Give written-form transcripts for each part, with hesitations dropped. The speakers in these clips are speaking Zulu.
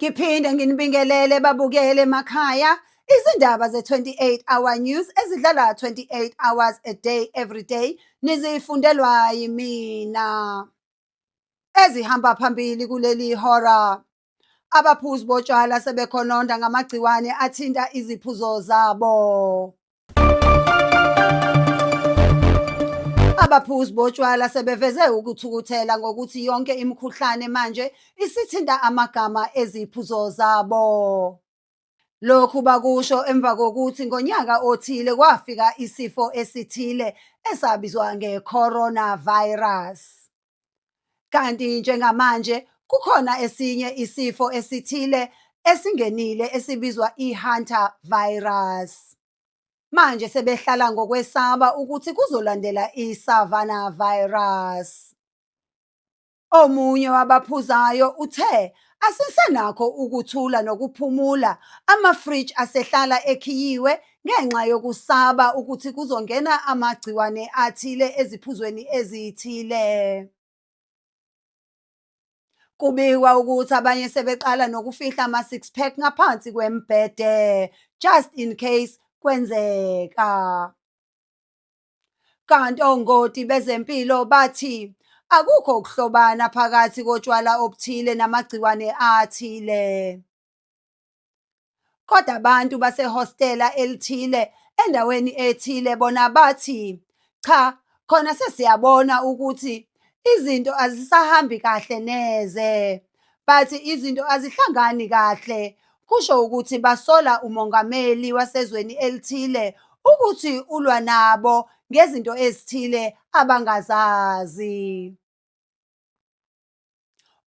Ngiphinde nginibingelele babukele emakhaya. Izindaba ze-28 Hour News ezidlala 28 hours a day every day nizifundelwa yimina. Ezihamba phambili kuleli hora. Abaphuzi botshwala sebekhononda ngamagciwane athinta iziphuzo zabo. Abaphuzi botshwala sebeveze ukuthukuthela ngokuthi yonke imikhuhlane manje isithinta amagama eziphuzo zabo. Lokhu bakusho emva kokuthi ngonyaka othile kwafika isifo esithile esabizwa nge-coronavirus. Kanti njengamanje kukhona esinye isifo esithile esingenile esibizwa i-hantavirus. Manje sebehlala ngokwesaba ukuthi kuzolandela i-Savanna virus. Omunye wabaphuzayo uthe asisenakho ukuthula nokuphumula, amafriji asehlala ekhiyiwe ngenxa yokusaba ukuthi kuzongena amagciwane athile eziphuzweni ezithile. Kubikwa ukuthi abanye sebeqala nokufihla ama-six pack ngaphansi kwembhede just in case kwenzeka. Kanti ongoti bezempilo bathi akukho ukuhlobana phakathi kotshwala obuthile namagciwane athile. Kodwa abantu basehostela elithile endaweni ethile bona bathi cha khona sesiyabona ukuthi izinto azisahambi kahle neze. Bathi izinto azihlangani kahle kusho ukuthi basola umongameli wasezweni elithile ukuthi ulwa nabo ngezinto ezithile abangazazi.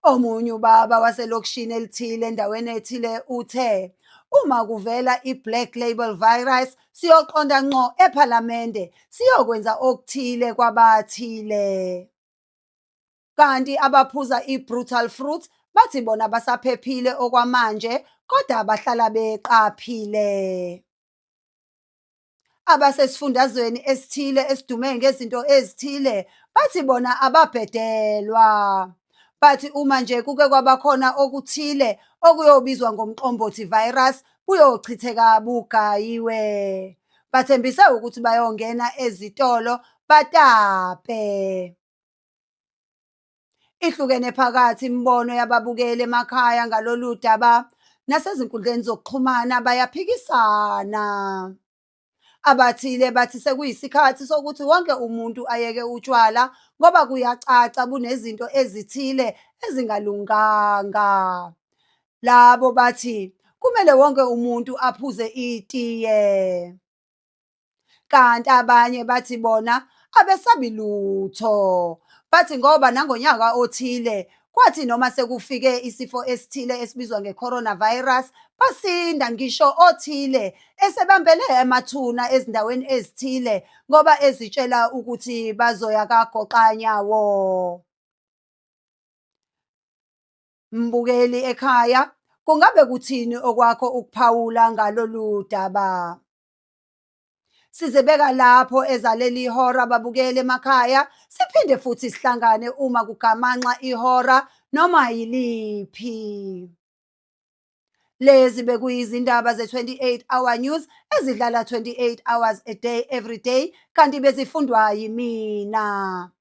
Omunye ubaba waselokishini elithile endaweni ethile uthe, uma kuvela i-Black Label Virus siyoqonda ngqo ePhalamende siyokwenza okuthile kwabathile. Kanti abaphuza i-Brutal Fruit bathi bona basaphephile okwamanje kodwa bahlala beqaphile. Abasesifundazweni esithile esidume ngezinto ezithile bathi bona ababhedelwa. Bathi uma nje kuke kwabakhona okuthile okuyobizwa ngomqombothi virus buyochitheka bugayiwe. Bathembise ukuthi bayongena ezitolo batape. Ihlukene phakathi imibono yababukeli emakhaya ngalolu daba nasezinkundleni zokuxhumana bayaphikisana. Abathile bathi sekuyisikhathi sokuthi wonke umuntu ayeke utshwala ngoba kuyacaca bunezinto ezithile ezingalunganga. Labo bathi kumele wonke umuntu aphuze itiye. Kanti abanye bathi bona abesabi lutho. Bathi ngoba nangonyaka othile kwathi noma sekufike isifo esithile esibizwa nge-coronavirus basinda ngisho othile esebambele emathuna ezindaweni ezithile ngoba ezitshela ukuthi bazoya kagoqanyawo. Mbukeli ekhaya, kungabe kuthini okwakho ukuphawula ngalolu daba? Sizibeka lapho ezaleli hora babukeli emakhaya, siphinde futhi sihlangane uma kugamanxa ihora noma yiliphi. Lezi bekuyizindaba ze-28 Hour News ezidlala 28 hours a day every day kanti bezifundwa yimina.